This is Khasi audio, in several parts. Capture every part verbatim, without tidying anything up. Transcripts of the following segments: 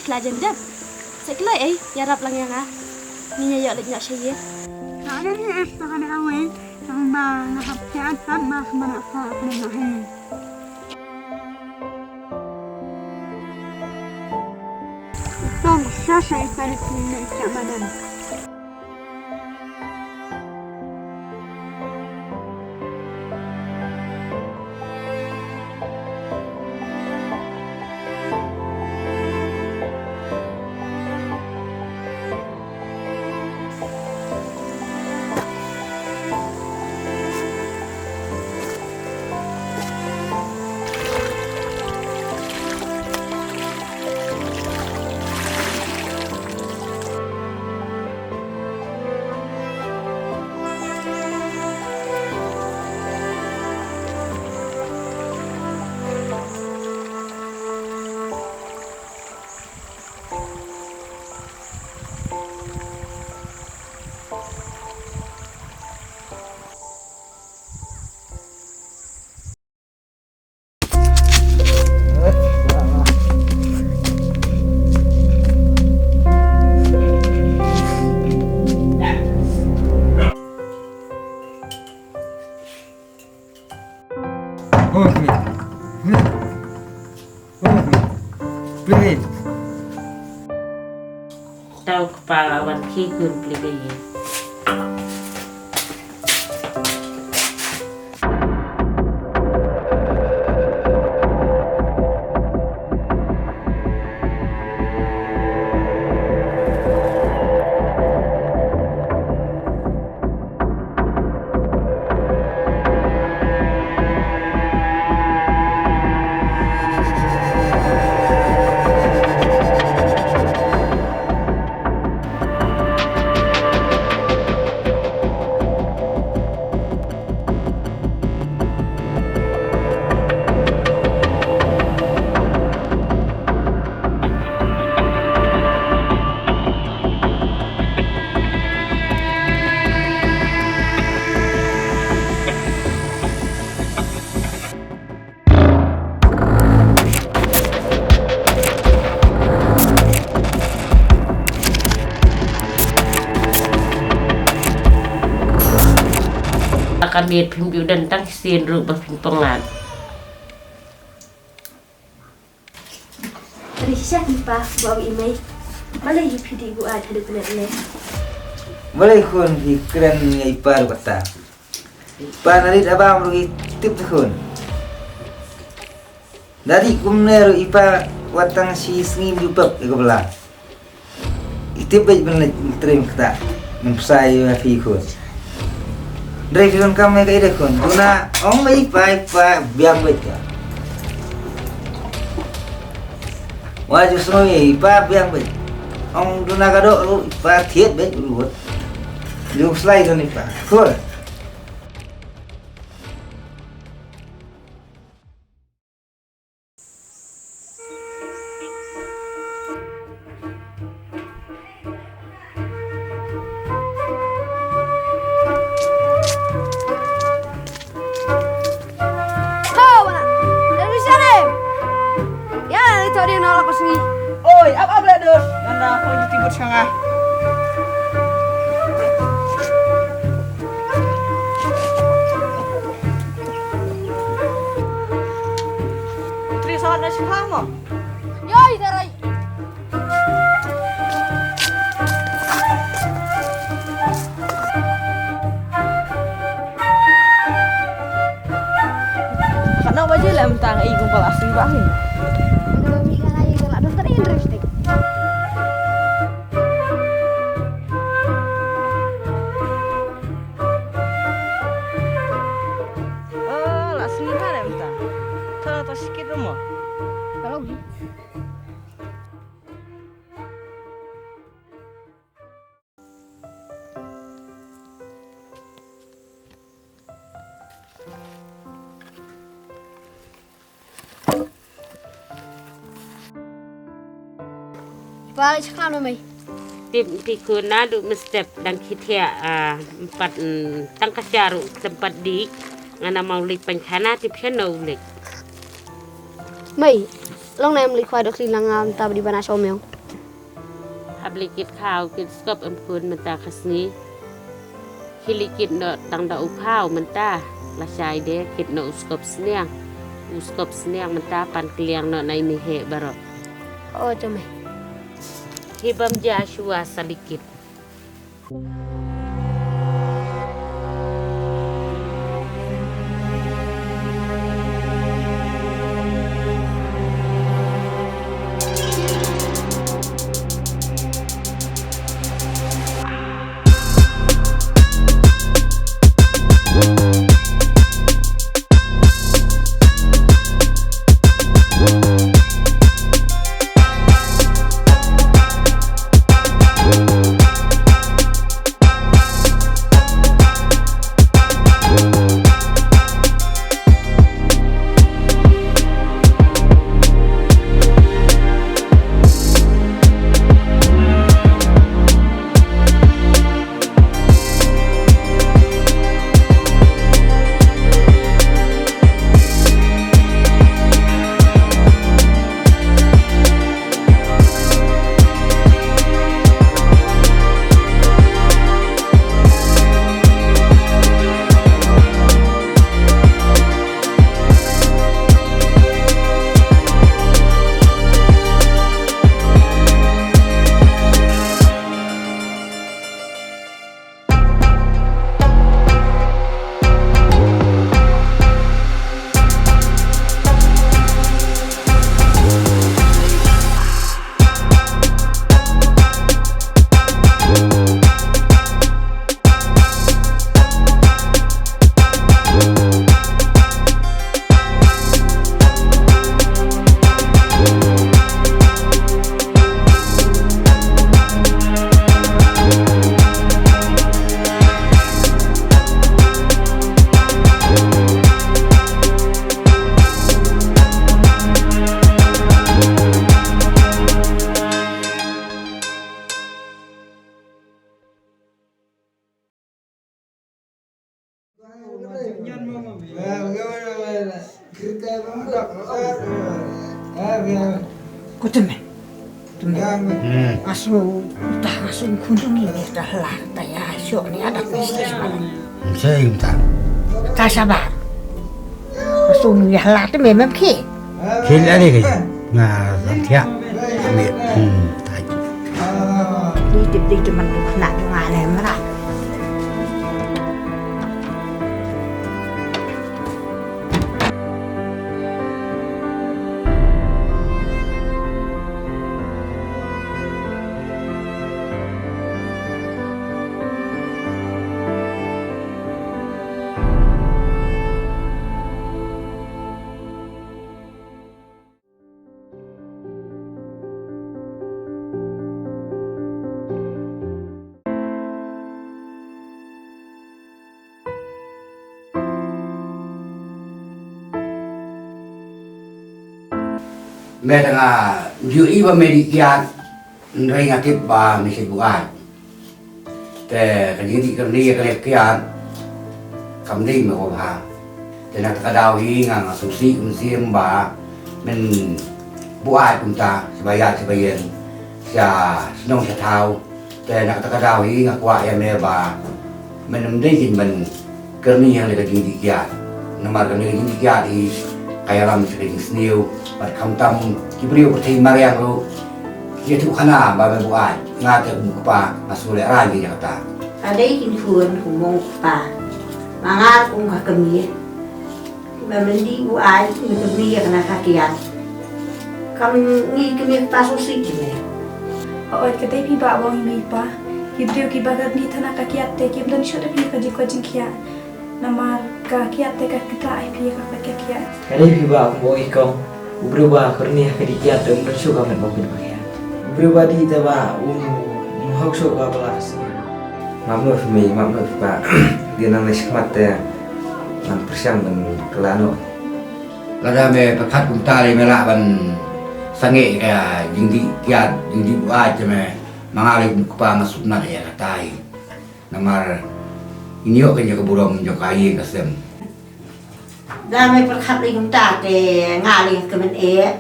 Kla jan dep. Sa kloi ei, ïarap lang ïa nga. Ngin ïa ïoh leit noh sha ïing. Ka dei ni es ta ka dei awei. Tang ba nga hap thiah pat ba ka mara ka ka dei noh sha ïing. Tang sa sa i ka dei ni na i ka madan. Tau kpa wan khi kun pli ka ïing. Ka miet phim ju don tang sien ruh ba phim pynlait. Ri sha ki pa ba u i mei. Balei yu phi di bu ai thadu kena le. Balei khun phi kren ngai pa ruh kata. Pa narit abam ruh i tip tu khun. Dari kumne ruh i pa wat tang shi sngi mju pep i ka bla. I tip bej ben leit trim kata. Nang psai ïa phi khun. Dre phi don kam ïa ka ide khun. Duna ong ba i pa i pa biang bej ka. Wa ju sngew i pa biang bej. Ong duna ka dok ruh i pa thied bej ruh. Ju slai don i pa. Khun. Ho, wana. Dari sana. Ya, itu dia nolak pas ni. Oi, ap ap la dus. Nanda aku lagi tidur sana. Tri sawat na shi phang mo. Yoi, darai. Katno baje leh mynta ngi kum pala sui ba hi. Katno baje leh mynta ngi kum pala sui ba hi. Oh, la sngewbha em ta. Thon to shikit ruh mo. Kalau gitu. Ba, i chaklam na mei. Tip ti khun naduh mynstep dang khie thiah, ah, em pat, mm, tang ka sha ruh, em pat dih. Nga na mau leit pynkhana tip shano leit. Mei, long na em leit khwai dok sli lang, ah, em ta ba dih ba na shong mei. Bli kit khaw kit skop em khun mynta ka sngi. Khili kit noh tang da u khaw mynta. La shai de kit noh u skop sniang. U skop sniang mynta pan kliang noh nai mi he baroh. O jome. Hi bam ja shua sa li kit. Kutme. Kutme. Hmm. Asu ta asu khundung ni ta la ta ya sho ni ada pis ta saba. Sei ta. Ta saba. Asu ni ya la te memang ki. Khil ani kai. Nga lam thiah. Ambil. Hmm, tai. Di tip di teman tu kena tu ngah lem lah. Me tang nga ju i ba me di kiat, nrei nga tip ba me shu buat. Te ka jingdih kyrni ïa ka leh kiad kam dei me ko bha. Te na kata ka daw hi nga nga sngewsih mynsiem ba men buaid kumta sha ba ïaid sha ba ïeng, sha shnong sha thaw. Te na kata ka daw hi nga kwah ïa me ba men ym dei kin ban kyrni hangne ka jingdih kiad. Namar kane ka jingdih kiad hi ka ïalam sha ka jingsniew bad khamtam ki briew pyrthei mariang ruh ki ïathuh khana ba me buaid. Nga te kum u kpa nga sngewlehrain ïa kata. Ka dei kin khun kum u kpa. Ma nga kum ka kmie. Ba men dih buaid me kmie ïa kane ka kiad. Kam ngi kmie kpa sngewsih kmie. Hooid ka dei phi bah u ong i mei i pa. Ki briew kiba kyrni tang na ka kiad te kim don shuh da phi ka jingkoit jingkhiah. Namar ka kiad te ka ktah ïa phi ka ka kiad. Ka dei phi bah kumba ong i kong, u briew ba kyrni ha ka dih kiad te um don shuh ka met ba phi ba kiad. U briew ba dih te bah um um hok shuh ka ba la ka sngi. Map noh phi mei, map noh phi bah. Dei nang leit shakhmat te nang pyrshang ban kylla noh. Lada me pyrkhat kumta lei me lah ban sangeh ka jingdih kiad jingdih buaid te me, ma nga lei kum u kpa nga sngewtynnat ïa kata hi. Namar ngin ïoh kan ïa ka burom jong ka ïing ka sem. Da me pyrkhat lei kumta te nga lei kmen eh.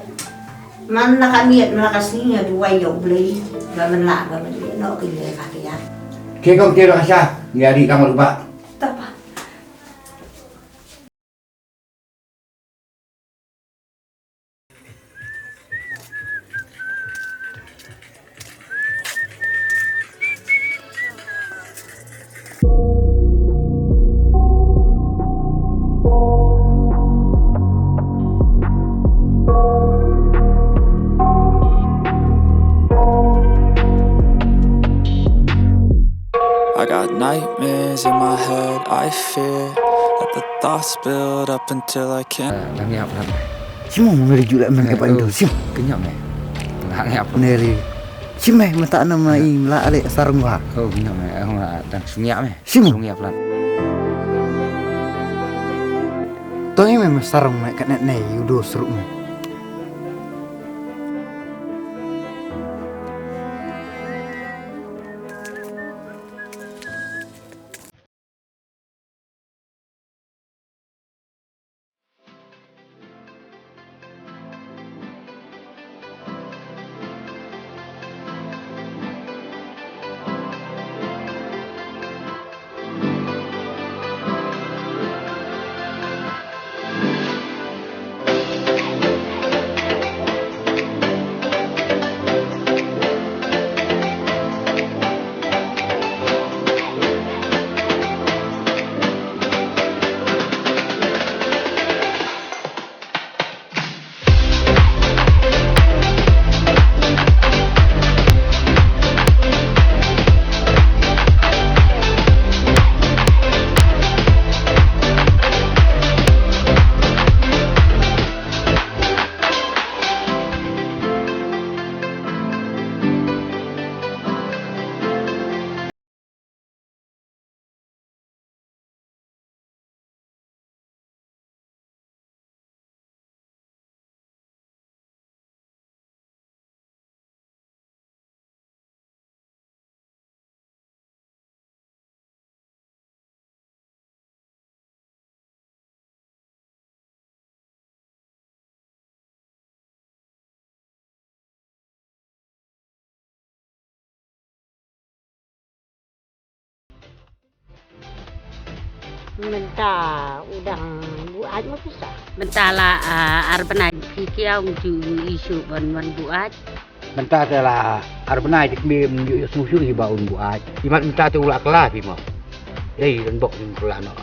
Man la ka miet man la ka sngi nga duwai ïa U Blei ba men lah ba men ïeh noh ka ïing ka kiad. Ke kong te ba ka sha, ngi ïa ri ka ma ruba. Tapa. I got nightmares in my head, I fear that the thoughts build up until I can't. Lam ïap lam. Sim mo meri ju la men ka pan tu sim. Kenyap me. Lam ïap. Neri. Sim me mata na ma ing la ale sarung wa. Oh kenyap me. Dang sungiap me. Sim mo. Sungiap lam. Toi me ma sarung me ka ne ne yu do seru me. Mynta u dang buaid ma pisa. Mynta la, ah, ar bnai phi kiaw ju issue ban wan buaid. Mynta te la ar bnai te kmie ym ju ïoh sngewsih hi ba un buaid. Imat mynta te u la kylla phi mo. Dei don bok ym kylla noh.